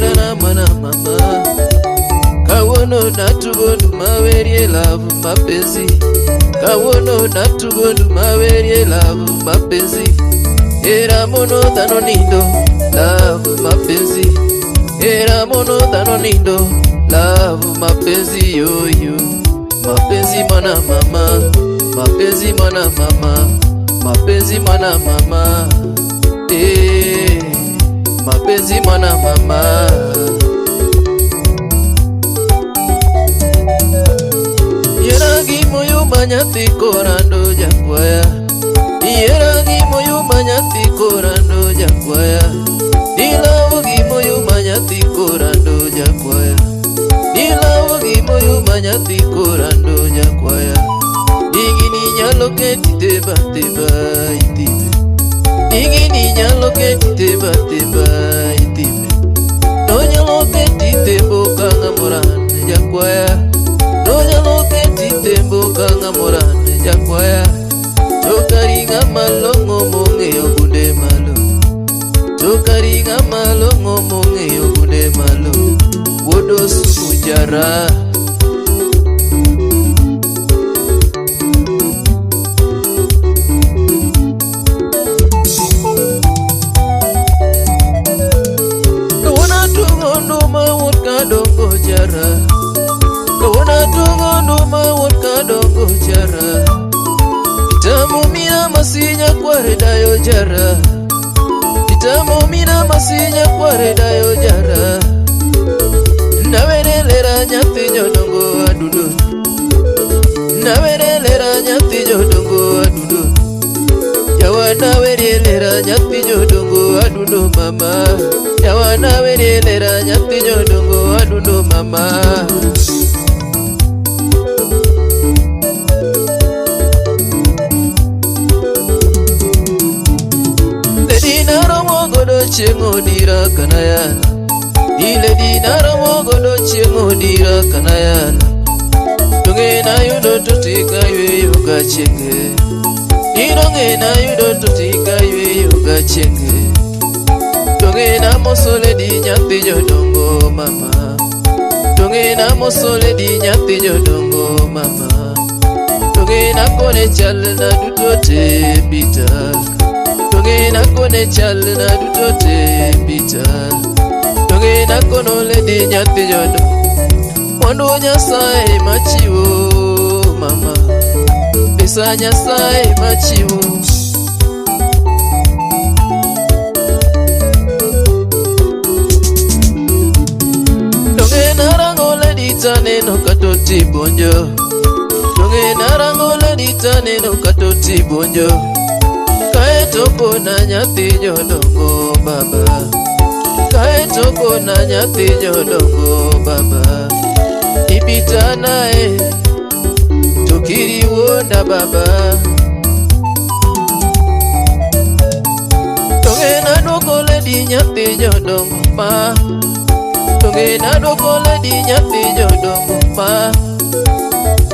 herana mwana mama. Kawuono natugo nduma werie love mapenzi. Kawuono natugo nduma werie love mapenzi. Hera mono dhano nindo love mapenzi. Hera mono dhano nindo love mapenzi yoyo. Mapenzi mwana mama, mapenzi mwana mama, mapenzi mwana mama. Eh, mapenzi mwana mama. Yiera gi moyo ma nyathi korando jakwaya. Yiera gi moyo ma nyathi korando jakwaya. Nilawo gi moyo ma nyathi korando jakwaya. Nilawo gi moyo ma nyathi korando jakwaya. Digini nyalo keti teba teba itime. Digini nyalo keti teba teba itime. Donyalo keti tembo kanga moran jakwaya. Donyalo keti tembo kanga moran jakwaya. To kari ng'ama long'o mong'eyo gunde malo. To kari ng'ama long'o mong'eyo gunde malo. Wuod osumu jara. Kawuono atugo nduma wuod kadongo jara. Kawuono atugo nduma wuod kadongo jara. Kitamu mina masinya kware dayo jara. Kitamu mina masinya kware dayo jara. Nawerelera nyathi jodongo adundo. Nawerelera nyathi jodongo adundo. Yawa nawerelera nyathi jodongo adundo mama. Yawa nawerelera nyathi jodongo adundo mama. Lady naromo godo chieng' odira kanayala. Di lady naromo godo chieng' odira kanayala. Dong'e nayudo to tika yweyo gachienge. Dong'e nayudo to tika yweyo gachienge. Dong'e namoso lady nyathi jodongo mama. Dong'e namoso lady nyathi jodongo mama. Dong'e nakone chalna duto te bita. Dong'e nakone chalna duto te bita. Dong'e nakono lady nyathi jodongo. Mwandu Nyasaye machiwo mama. Pesa Nyasaye machiwo. Dong'e narango lady taneno katoti buonjo. Dong'e narango lady taneno katoti buonjo. Kaeto kona nyathi jodongo baba. Kaeto kona nyathi jodongo baba. Ipita nae to kiriwuonda baba. Dong'e naduoko lady nyathi jodongo ma. Dong'e naduoko lady nyathi jodongo ma.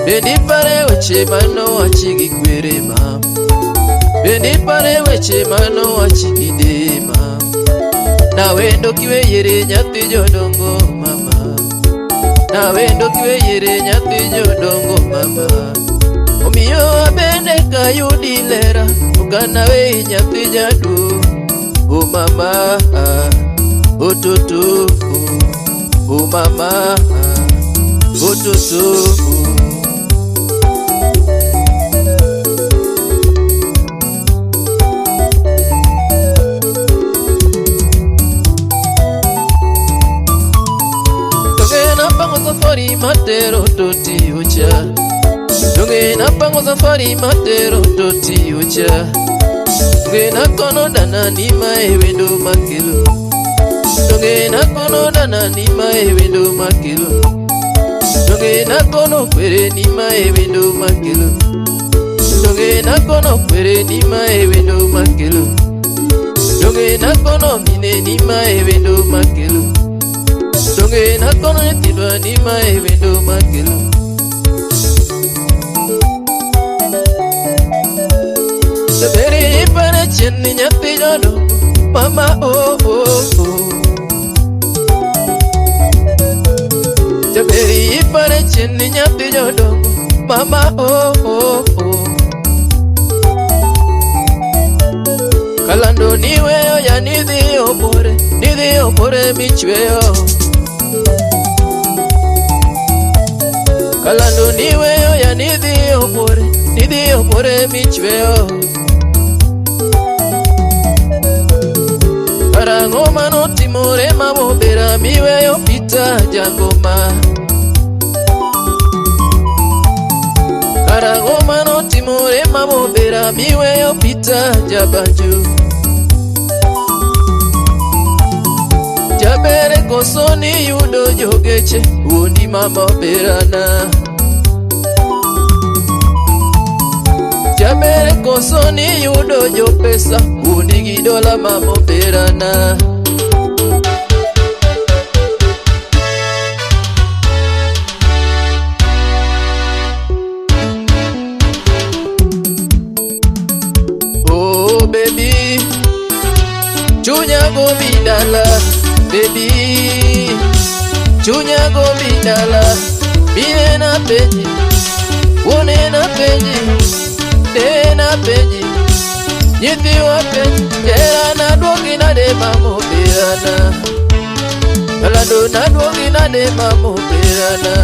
Bende ipare weche manowachi gi kwere ma. Bende ipare weche manowachi gi deye ma. Nawendo kiwe yiere nyathi jodongo mama. Nawendo kiwe yiere nyathi jodongo mama. Omiyo abende kayudi lera ok anaweyi nyathi jaduong'. O mama, o toto, o mama, o toto. Donge napango safari matero toti ucha. Donge napango safari matero toti ucha. Donge nakono dana ni mae wendo makelo. Donge nakono dana ni mae wendo makelo. Donge nakono kwere ni mae wendo makelo. Donge nakono kwere ni mae wendo makelo. Donge nakono mine ni mae wendo makelo. Donge nakono nyithindwa ni mae wendo makelo. To beri ipare chien ni nyathi jodongo mama oh oh oh. Mama oh oh oh. Kalando niweyo ya nidhi opore, nidhi opore michweyo. Kalando niweyo ya nidhi opore, nidhi opore michweyo. Karang'o manotimore mamobera miweyo Peter Jangoma. Karang'o manotimore mamobera miweyo Peter Jabanju. Jabere koso niyudo jogeche wuondi mamoberana. Jabere koso niyudo jopesa wuondi gi dola mamoberana. Oh baby, chunya gombi dala, baby, chunya gombi dala, mine na penji, wuone na penji, de na penji, nyithiwa penji, jera na duogi nade mamoberana, alando na duogi nade mamoberana,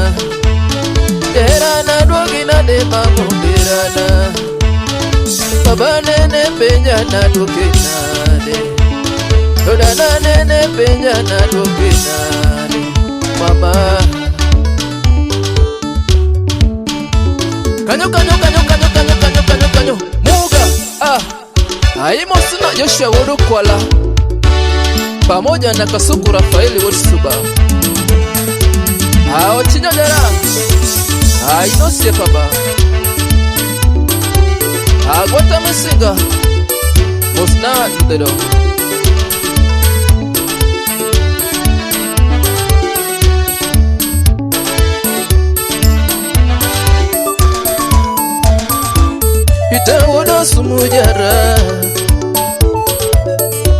jera na duogi nade mamoberana. Baba nene penja naduoke nade, to dana nene penja naduoke nade, mama. Kanyo kanyo kanyo kanyo kanyo kanyo kanyo kanyo muga ah aimo sina Joshua Wodo Kwala pamoja na Kasuku Rafaeli Wosuba ao chinyonyera ainosie baba Agwata Musinga Mosna Ndero Peter Wodo Sumujara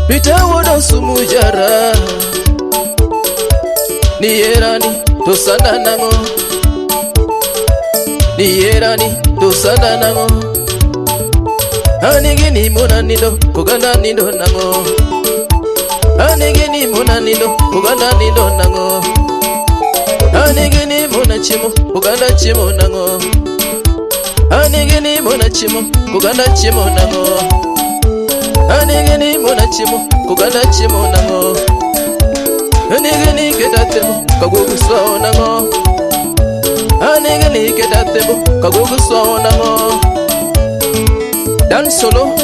Peter Wodo Sumujara Nierani tosana nango Nierani tosana nango Anigi ni mona nindo kuganda nindo nango Anigi ni mona nindo kuganda nindo nango Anigi ni mona chimo kuganda chimo nango Anigi ni mona chimo kuganda chimo nango Anigi ni mona chimo kuganda chimo nango Anigi ni keda tebo kagugu so nango Anigi ni keda tebo kagugu so nango Dan Solo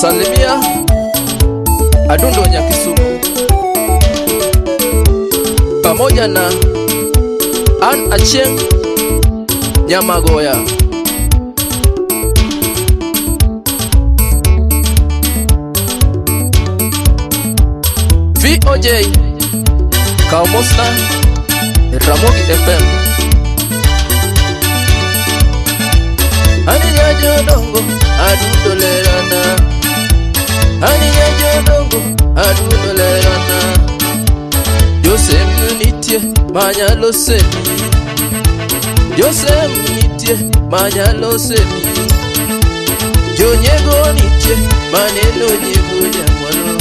Salimia Adundo Nyakisumu pamoja na Ann Achieng Nyamagoya. VOJ Kaomosna Ramogi FM. Aninya jodongo adundo lerana, aninya jodongo adundo lerana. Josem nitie manyalo semi, Josem nitie manyalo semi, Jonyego nitie maneno nyego nyamwalo,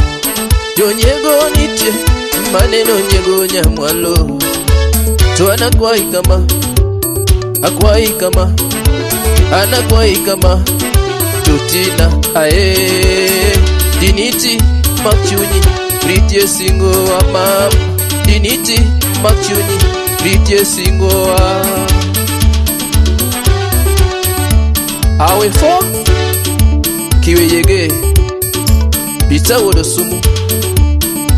Jonyego nitie maneno nyego nyamwalo. To anakwayi kama, akwayi kama, anakwayi kama, tutina ae diniti makchunyi ritie singo wa mam, diniti makchunyi ritie singo wa awe fo kiweyege Peter Wodo Sumu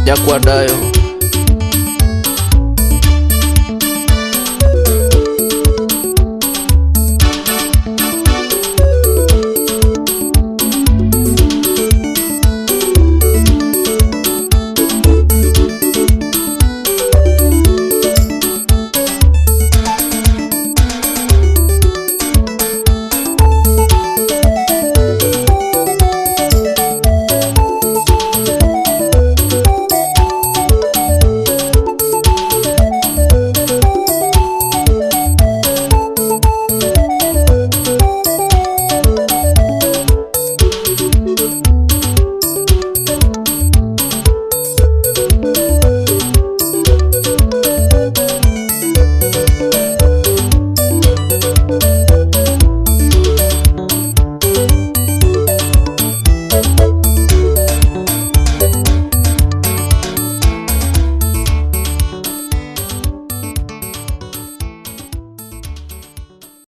Nyakwandayo.